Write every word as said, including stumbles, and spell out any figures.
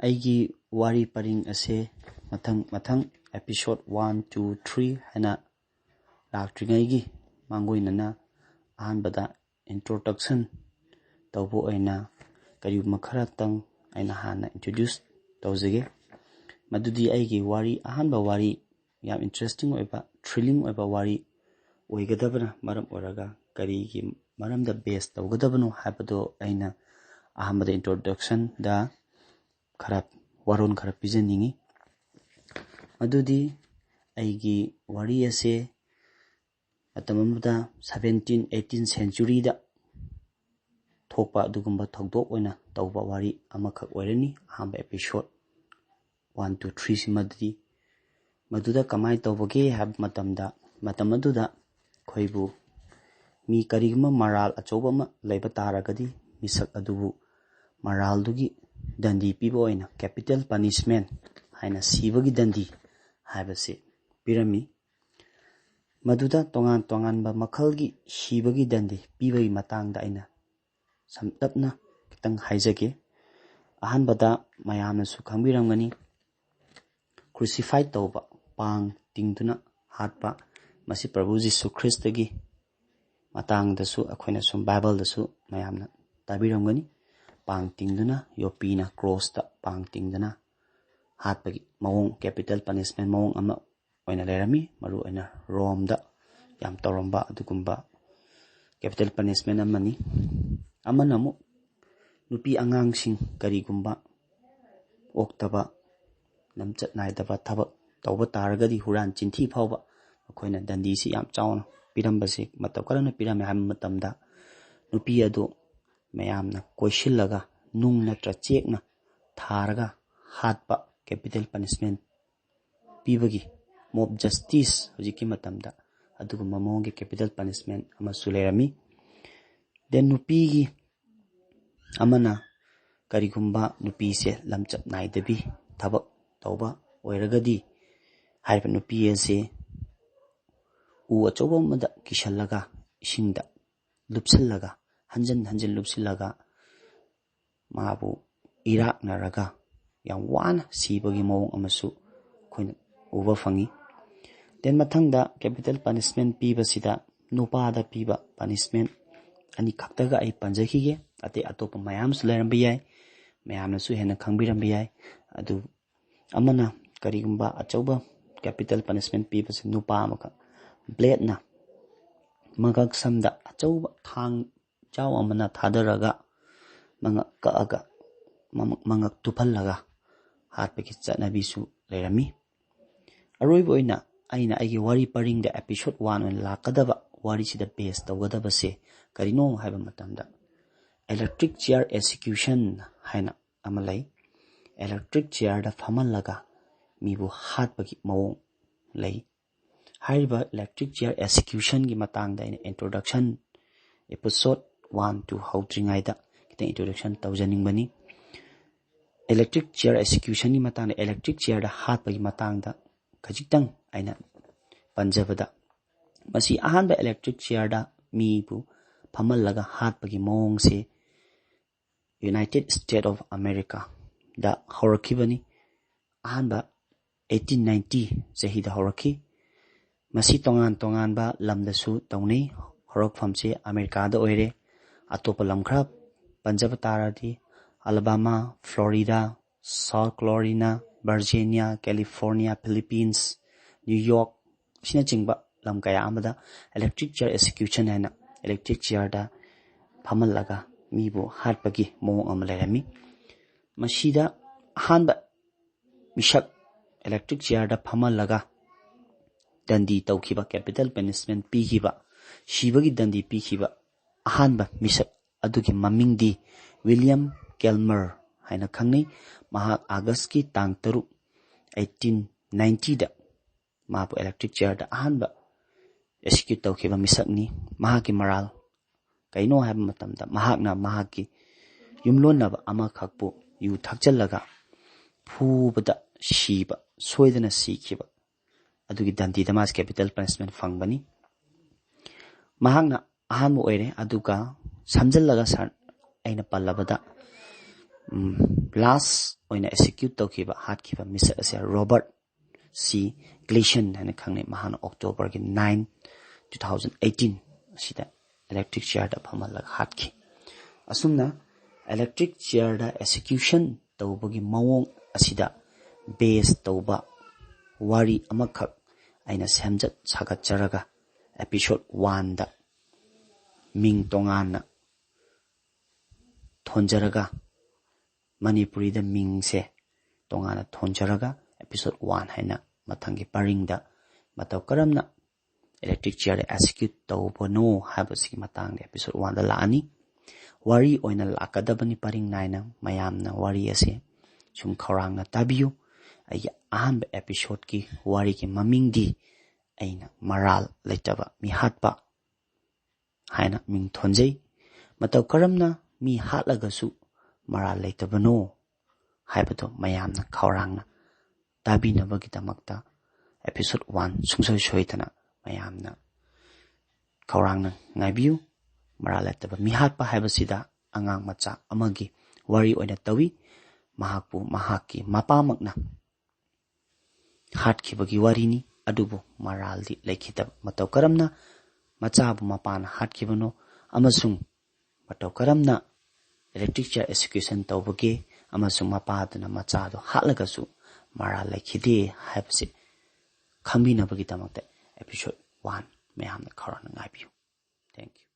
ꯑꯩꯒꯤ ꯋꯥꯔꯤ ꯄꯔꯤꯡ ꯑꯁꯦ ꯃꯊꯪ ꯃꯊꯪ episode one, two, three ꯍꯥꯏꯅ ꯂꯥꯛꯇ꯭ꯔꯤꯉꯩꯒꯤ ꯃꯥꯡꯒꯣꯏꯅꯅ ꯑꯍꯥꯟꯕꯗ introduction ꯇꯧꯕ ꯑꯣꯏꯅ ꯀꯔꯤꯒꯨꯝꯕ ꯈꯔꯇꯪ ꯑꯩꯅ ꯍꯥꯟꯅ introduce ꯇꯧꯖꯒꯦ꯫ ꯃꯗꯨꯗꯤ ꯑꯩꯒꯤ ꯋꯥꯔꯤ, ꯑꯍꯥꯟꯕ ꯋꯥꯔꯤ, ꯌꯥꯝ interesting ꯑꯣꯏꯕ, thrilling ꯑꯣꯏꯕ ꯋꯥꯔꯤ ꯑꯣꯏꯒꯗꯕꯅ ꯃꯔꯝ ꯑꯣꯏꯔꯒ ꯀꯔꯤꯒꯤ ꯃꯔꯝꯗ base ꯇꯧꯒꯗꯕꯅꯣ ꯍꯥꯏꯕꯗꯣ ꯑꯩꯅ ꯑꯍꯥꯟꯕꯗ introductionꯗ ꯈꯔ ꯋꯥꯔꯣꯜ ꯈꯔ ꯄꯤꯖꯅꯤꯡꯏ꯫ ꯃꯗꯨꯗꯤ ꯑꯩꯒꯤ ꯋꯥꯔꯤ ꯑꯁꯦ ꯃꯇꯝ ꯑꯃꯗ seventeen, eighteen centuryꯗ ꯊꯣꯛꯄ ꯑꯗꯨꯒꯨꯝꯕ ꯊꯧꯗꯣꯛ ꯑꯣꯏꯅ ꯇꯧꯕ ꯋꯥꯔꯤ ꯑꯃꯈꯛ ꯑꯣꯏꯔꯅꯤ꯫ ꯑꯍꯥꯟꯕ episode one, two, three ꯁꯤꯃꯗꯤ ꯃꯗꯨꯗ ꯀꯃꯥꯏꯅ ꯇꯧꯕꯒꯦ ꯍꯥꯏꯕ ꯃꯇꯝꯗ, ꯃꯇꯝ ꯑꯗꯨꯗ ꯑꯩꯈꯣꯏꯕꯨ ꯃꯤ ꯀꯔꯤꯒꯨꯝꯕ ꯃꯔꯥꯜ ꯑꯆꯧꯕ ꯑꯃ ꯂꯩꯕ ꯇꯥꯔꯒꯗꯤ ꯃꯤꯁꯛ ꯑꯗꯨꯕꯨ ꯃꯔꯥꯜꯗꯨꯒꯤ ꯗꯟꯗꯤ ꯄꯤꯕ ꯑꯣꯏꯅ capital punishment ꯍꯥꯏꯅ ꯁꯤꯕꯒꯤ ꯗꯟꯗꯤ ꯍꯥꯏꯕꯁꯤ ꯄꯤꯔꯝꯃꯤ꯫ ꯃꯗꯨꯗ ꯇꯣꯉꯥꯟ ꯇꯣꯉꯥꯟꯕ ꯃꯈꯜꯒꯤ ꯁꯤꯕꯒꯤ ꯗꯟꯗꯤ ꯄꯤꯕꯒꯤ ꯃꯇꯥꯡꯗ ꯑꯩꯅ ꯁꯝꯇꯞꯅ ꯈꯤꯇꯪ ꯍꯥꯏꯖꯒꯦ꯫ ꯑꯍꯥꯟꯕꯗ ꯃꯌꯥꯝꯅꯁꯨ ꯈꯪꯕꯤꯔꯝꯒꯅꯤ, crucified ꯇꯧꯕ, ꯄꯥꯡ ꯇꯤꯡꯗꯨꯅ ꯍꯥꯠꯄ, ꯃꯁꯤ ꯄ꯭ꯔꯚꯨ ꯖꯤꯁꯨ ꯈ꯭ꯔꯤꯁꯇꯒꯤ ꯃꯇꯥꯡꯗꯁꯨ ꯑꯩꯈꯣꯏꯅ ꯁꯨꯝ ꯕꯥꯏꯕꯜꯗꯁꯨ ꯃꯌꯥꯝꯅ ꯇꯥꯕꯤꯔꯝꯒꯅꯤ꯫ ꯄꯥꯡ ꯇꯤꯡꯗꯨꯅ, ꯌꯣꯠꯄꯤꯅ ꯀ꯭ꯔꯣꯁꯇ ꯄꯥꯡ ꯇꯤꯡꯗꯨꯅ ꯍꯥꯠꯄꯒꯤ ꯃꯑꯣꯡ, capital punishment ꯃꯑꯣꯡ ꯑꯃ ꯑꯣꯏꯅ ꯂꯩꯔꯝꯃꯤ꯫ ꯃꯔꯨꯑꯣꯏꯅ ꯔꯣꯝꯗ ꯌꯥꯝ ꯇꯧꯔꯝꯕ ꯑꯗꯨꯒꯨꯝꯕ capital punishment ꯑꯃꯅꯤ꯫ ꯑꯃꯅ ꯑꯃꯨꯛ ꯅꯨꯄꯤ ꯑꯉꯥꯡꯁꯤꯡ ꯀꯔꯤꯒꯨꯝꯕ ꯑꯣꯛꯇꯕ, ꯂꯝꯆꯠ ꯅꯥꯏꯗꯕ ꯊꯕꯛ ꯇꯧꯕ ꯇꯥꯔꯒꯗꯤ ꯍꯨꯔꯥꯟ ꯆꯤꯟꯊꯤ ꯐꯥꯎꯕ ꯃꯈꯣꯏꯅ ꯗꯟꯗꯤꯁꯤ ꯌꯥꯝ ꯆꯥꯎꯅ ꯄꯤꯔꯝꯕꯁꯤ ꯃꯇꯧ ꯀꯔꯝꯅ ꯄꯤꯔꯝꯃꯤ ꯍꯥꯏꯕ ꯃꯇꯝꯗ, ꯅꯨꯄꯤ ꯑꯗꯨ ꯃꯌꯥꯝꯅ ꯀꯣꯏꯁꯤꯜꯂꯒ ꯅꯨꯡ ꯅꯠꯇ꯭ꯔ ꯆꯦꯛꯅ ꯊꯥꯔꯒ ꯍꯥꯠꯄ, capital punishment ꯄꯤꯕꯒꯤ, mob justice ꯍꯧꯖꯤꯛꯀꯤ ꯃꯇꯝꯗ ꯑꯗꯨꯒꯨꯝꯕ ꯃꯑꯣꯡꯒꯤ capital punishment ꯑꯃꯁꯨ ꯂꯩꯔꯝꯃꯤ꯫ Then ꯅꯨꯄꯤꯒꯤ ꯑꯃꯅ ꯀꯔꯤꯒꯨꯝꯕ ꯅꯨꯄꯤꯁꯦ ꯂꯝꯆꯠ ꯅꯥꯏꯗꯕꯤ ꯊꯕꯛ ꯇꯧꯕ ꯑꯣꯏꯔꯒꯗꯤ, ꯍꯥꯏꯔꯤꯕ ꯅꯨꯄꯤ ꯑꯁꯤ ꯎ ꯑꯆꯧꯕ ꯑꯃꯗ ꯀꯤꯁꯜꯂꯒ, ꯏꯁꯤꯡꯗ ꯂꯨꯞꯁꯤꯜꯂꯒ, ꯍꯟꯖꯤꯟ ꯍꯟꯖꯤꯟ ꯂꯨꯞꯁꯤꯜꯂꯒ, ꯃꯥꯕꯨ ꯏꯔꯥꯛꯅꯔꯒ, ꯌꯥꯝ ꯋꯥꯅ ꯁꯤꯕꯒꯤ ꯃꯑꯣꯡ ꯑꯃꯁꯨ ꯑꯩꯈꯣꯏꯅ ꯎꯕ ꯐꯪꯉꯤ꯫ Then ꯃꯊꯪꯗ capital punishment ꯄꯤꯕꯁꯤꯗ ꯅꯨꯄꯥꯗ ꯄꯤꯕ punishment ꯑꯅꯤꯈꯛꯇꯒ ꯑꯩ ꯄꯟꯖꯈꯤꯒꯦ꯫ ꯑꯇꯩ ꯑꯇꯣꯞꯄ ꯃꯌꯥꯝꯁꯨ ꯂꯩꯔꯝꯕ ꯌꯥꯏ, ꯃꯌꯥꯝꯅꯁꯨ ꯍꯦꯟꯅ ꯈꯪꯕꯤꯔꯝꯕ ꯌꯥꯏ꯫ ꯑꯗꯨ ꯑꯃꯅ ꯀꯔꯤꯒꯨꯝꯕ ꯑꯆꯧꯕ capital punishment ꯄꯤꯕꯁꯤ ꯅꯨꯄꯥ ꯑꯃꯈꯛ bladeꯅ ꯃꯉꯛ ꯁꯝꯗ ꯑꯆꯧꯕ ꯊꯥꯡ ꯆꯥꯎ ꯑꯃꯅ ꯊꯥꯗꯔꯒ ꯃꯉꯛ ꯀꯛꯑꯒ ꯃꯉꯛ ꯇꯨꯞꯍꯜꯂꯒ ꯍꯥꯠꯄꯒꯤ ꯆꯠꯅꯕꯤꯁꯨ ꯂꯩꯔꯝꯃꯤ꯫ ꯑꯔꯣꯏꯕ ꯑꯣꯏꯅ ꯑꯩꯅ ꯑꯩꯒꯤ ꯋꯥꯔꯤ ꯄꯔꯤꯡꯗ episode one ꯑꯣꯏꯅ ꯂꯥꯛꯀꯗꯕ ꯋꯥꯔꯤꯁꯤꯗ base ꯇꯧꯒꯗꯕꯁꯦ ꯀꯔꯤꯅꯣ ꯍꯥꯏꯕ ꯃꯇꯝꯗ electric chair execution ꯍꯥꯏꯅ ꯑꯃ ꯂꯩ꯫ Electric chairꯗ ꯐꯝꯍꯜꯂꯒ ꯃꯤꯕꯨ ꯍꯥꯠꯄꯒꯤ ꯃꯑꯣꯡ ꯂꯩ꯫ ꯍꯥꯏꯔꯤꯕ electric chair executionꯒꯤ ꯃꯇꯥꯡꯗ ꯑꯩꯅ introduction episode one two ꯍꯧꯗ꯭ꯔꯤꯉꯩꯗ ꯈꯤꯇꯪ introduction ꯇꯧꯖꯅꯤꯡꯕꯅꯤ꯫ Electric chair executionꯒꯤ ꯃꯇꯥꯡꯗ, electric chairꯗ ꯍꯥꯠꯄꯒꯤ ꯃꯇꯥꯡꯗ ꯈꯖꯤꯛꯇꯪ ꯑꯩꯅ ꯄꯟꯖꯕꯗ, ꯃꯁꯤ ꯑꯍꯥꯟꯕ electric chairꯗ ꯃꯤꯕꯨ ꯐꯝꯍꯜꯂꯒ ꯍꯥꯠꯄꯒꯤ ꯃꯑꯣꯡꯁꯦ United States of Americaꯗ ꯍꯧꯔꯛꯈꯤꯕꯅꯤ꯫ ꯑꯍꯥꯟꯕ eighteen ninety ꯆꯍꯤꯗ ꯍꯧꯔꯛꯈꯤ꯫ ꯃꯁꯤ ꯇꯣꯉꯥꯟ ꯇꯣꯉꯥꯟꯕ ꯂꯝꯗꯁꯨ ꯇꯧꯅꯩ꯫ ꯍꯧꯔꯛꯐꯝꯁꯦ ꯑꯃꯦꯔꯤꯀꯥꯗ ꯑꯣꯏꯔꯦ꯫ ꯑꯇꯣꯞꯄ ꯂꯝ ꯈꯔ ꯄꯟꯖꯕ ꯇꯥꯔꯗꯤ Alabama, Florida, South Carolina, Virginia, California, Philippines, New York ꯑꯁꯤꯅꯆꯤꯡꯕ ꯂꯝ ꯀꯌꯥ ꯑꯃꯗ electric chair execution ꯍꯥꯏꯅ electric chairꯗ ꯐꯝꯍꯜꯂꯒ ꯃꯤꯕꯨ ꯍꯥꯠꯄꯒꯤ ꯃꯑꯣꯡ ꯑꯃ ꯂꯩꯔꯝꯃꯤ꯫ ꯃꯁꯤꯗ ꯑꯍꯥꯟꯕ ꯃꯤꯁꯛ electric chairꯗ ꯐꯝꯍꯜꯂꯒ ꯗꯟꯗꯤ ꯇꯧꯈꯤꯕ, capital punishment ꯄꯤꯈꯤꯕ, ꯁꯤꯕꯒꯤ ꯗꯟꯗꯤ ꯄꯤꯈꯤꯕ ꯑꯍꯥꯟꯕ ꯃꯤꯁꯛ ꯑꯗꯨꯒꯤ ꯃꯃꯤꯡꯗꯤ William Calmer ꯍꯥꯏꯅ ꯈꯪꯅꯩ꯫ ꯃꯍꯥꯛ Augustꯀꯤ ꯇꯥꯡ ꯇꯔꯨꯛ, eighteen ninetyꯗ ꯃꯍꯥꯛꯄꯨ electric chairꯗ ꯑꯍꯥꯟꯕ execute ꯇꯧꯈꯤꯕ ꯃꯤꯁꯛꯅꯤ꯫ ꯃꯍꯥꯛꯀꯤ ꯃꯔꯥꯜ ꯀꯩꯅꯣ ꯍꯥꯏꯕ ꯃꯇꯝꯗ, ꯃꯍꯥꯛꯅ ꯃꯍꯥꯛꯀꯤ ꯌꯨꯝꯂꯣꯟꯅꯕ ꯑꯃꯈꯛꯄꯨ ꯌꯨ ꯊꯛꯆꯜꯂꯒ ꯐꯨꯕꯗ ꯁꯤꯕ, ꯁꯣꯏꯗꯅ ꯁꯤꯈꯤꯕ ꯑꯗꯨꯒꯤ ꯗꯟꯗꯤꯗ ꯃꯥꯁꯤ capital punishment ꯐꯪꯕꯅꯤ꯫ ꯃꯍꯥꯛꯅ ꯑꯍꯥꯟꯕ ꯑꯣꯏꯔꯦ꯫ ꯑꯗꯨꯒ ꯁꯝꯖꯜꯂꯒ ꯁꯥꯔ, ꯑꯩꯅ ꯄꯜꯂꯕꯗ, ꯎꯝ, last ꯑꯣꯏꯅ ꯑꯦꯛꯁꯤꯀ꯭ꯌꯨꯠ ꯇꯧꯈꯤꯕ, ꯍꯥꯠꯈꯤꯕ ꯃꯤꯁꯛ ꯑꯁꯦ ꯔꯣꯕꯔꯠ ꯁꯤ ꯒ꯭ꯂꯤꯁꯟ ꯍꯥꯏꯅ ꯈꯪꯅꯩ꯫ ꯃꯍꯥꯛꯅ October ꯒꯤ nine, two thousand eighteen ꯑꯁꯤꯗ ꯏꯂꯦꯛꯇ꯭ꯔꯤꯛ ꯆꯤꯌꯔꯗ ꯐꯝꯍꯜꯂꯒ ꯍꯥꯠꯈꯤ꯫ ꯑꯁꯨꯝꯅ ꯏꯂꯦꯛꯇ꯭ꯔꯤꯛ ꯆꯤꯌꯔꯗ ꯑꯦꯛꯁꯤꯀ꯭ꯌꯨꯁꯟ ꯇꯧꯕꯒꯤ ꯃꯑꯣꯡ ꯑꯁꯤꯗ ꯕꯦꯁ ꯇꯧꯕ ꯋꯥꯔꯤ ꯑꯃꯈꯛ ꯑꯩꯅ ꯁꯦꯝꯖꯠ ꯁꯥꯒꯠꯆꯔꯒ episode one ꯗ ꯃꯤꯡ ꯇꯣꯉꯥꯟꯅ ꯊꯣꯟꯖꯔꯒ, ꯃꯅꯤꯄꯨꯔꯤꯗ ꯃꯤꯡꯁꯦ ꯇꯣꯉꯥꯟꯅ ꯊꯣꯟꯖꯔꯒ episode one ꯍꯥꯏꯅ ꯃꯊꯪꯒꯤ ꯄꯔꯤꯡꯗ ꯃꯇꯧ ꯀꯔꯝꯅ ꯏꯂꯦꯛꯇ꯭ꯔꯤꯛ ꯆꯤꯌꯔꯗ ꯑꯦꯛꯁꯤꯀ꯭ꯌꯨꯠ ꯇꯧꯕꯅꯣ ꯍꯥꯏꯕꯁꯤꯒꯤ ꯃꯇꯥꯡꯗ episode one ꯗ ꯂꯥꯛꯑꯅꯤ꯫ ꯋꯥꯔꯤ ꯑꯣꯏꯅ ꯂꯥꯛꯀꯗꯕꯅꯤ ꯄꯔꯤꯡ ꯅꯥꯏꯅ꯫ ꯃꯌꯥꯝꯅ ꯋꯥꯔꯤ ꯑꯁꯦ ꯁꯨꯝ ꯈꯧꯔꯥꯡꯅ ꯇꯥꯕꯤꯌꯨ꯫ ꯑꯩꯒꯤ ꯑꯍꯥꯟꯕ episode ꯀꯤ ꯋꯥꯔꯤꯒꯤ ꯃꯃꯤꯡꯗꯤ ꯑꯩꯅ ꯃꯔꯥꯜ ꯂꯩꯇꯕ ꯃꯤꯍꯥꯠꯄ ꯍꯥꯏꯅ ꯃꯤꯡ ꯊꯣꯟꯖꯩ꯫ ꯃꯇꯧ ꯀꯔꯝꯅ ꯃꯤ ꯍꯥꯠꯂꯒꯁꯨ ꯃꯔꯥꯜ ꯂꯩꯇꯕꯅꯣ ꯍꯥꯏꯕꯗꯣ ꯃꯌꯥꯝꯅ ꯈꯧꯔꯥꯡꯅ ꯇꯥꯕꯤꯅꯕꯒꯤꯗꯃꯛꯇ episode one ꯁꯨꯡꯁꯣꯏ ꯁꯣꯏꯗꯅ ꯃꯌꯥꯝꯅ ꯈꯧꯔꯥꯡꯅ ꯉꯥꯏꯕꯤꯌꯨ꯫ ꯃꯔꯥꯜ ꯂꯩꯇꯕ ꯃꯤꯍꯥꯠꯄ ꯍꯥꯏꯕꯁꯤꯗ ꯑꯉꯥꯡ ꯃꯆꯥ ꯑꯃꯒꯤ ꯋꯥꯔꯤ ꯑꯣꯏꯅ ꯇꯧꯏ꯫ ꯃꯍꯥꯛꯄꯨ ꯃꯍꯥꯛꯀꯤ ꯃꯄꯥꯃꯛꯅ ꯍꯥꯠꯈꯤꯕꯒꯤ ꯋꯥꯔꯤꯅꯤ, ꯑꯗꯨꯕꯨ ꯃꯔꯥꯜꯗꯤ ꯂꯩꯈꯤꯗꯕ꯫ ꯃꯇꯧ ꯀꯔꯝꯅ ꯃꯆꯥꯕꯨ ꯃꯄꯥꯅ ꯍꯥꯠꯈꯤꯕꯅꯣ ꯑꯃꯁꯨꯡ ꯃꯇꯧ ꯀꯔꯝꯅ ꯏꯂꯦꯛꯇ꯭ꯔꯤꯛ ꯆꯤꯌꯔ ꯑꯦꯛꯁꯤꯀ꯭ꯌꯨꯁꯟ ꯇꯧꯕꯒꯦ ꯑꯃꯁꯨꯡ ꯃꯄꯥꯗꯨꯅ ꯃꯆꯥꯗꯨ ꯍꯥꯠꯂꯒꯁꯨ ꯃꯔꯥꯜ ꯂꯩꯈꯤꯗꯦ ꯍꯥꯏꯕꯁꯤ ꯈꯪꯕꯤꯅꯕꯒꯤꯗꯃꯛꯇ episode one ꯃꯌꯥꯝꯅ ꯈꯧꯔꯥꯡꯅ ꯉꯥꯏꯕꯤꯌꯨ꯫ Thank you꯫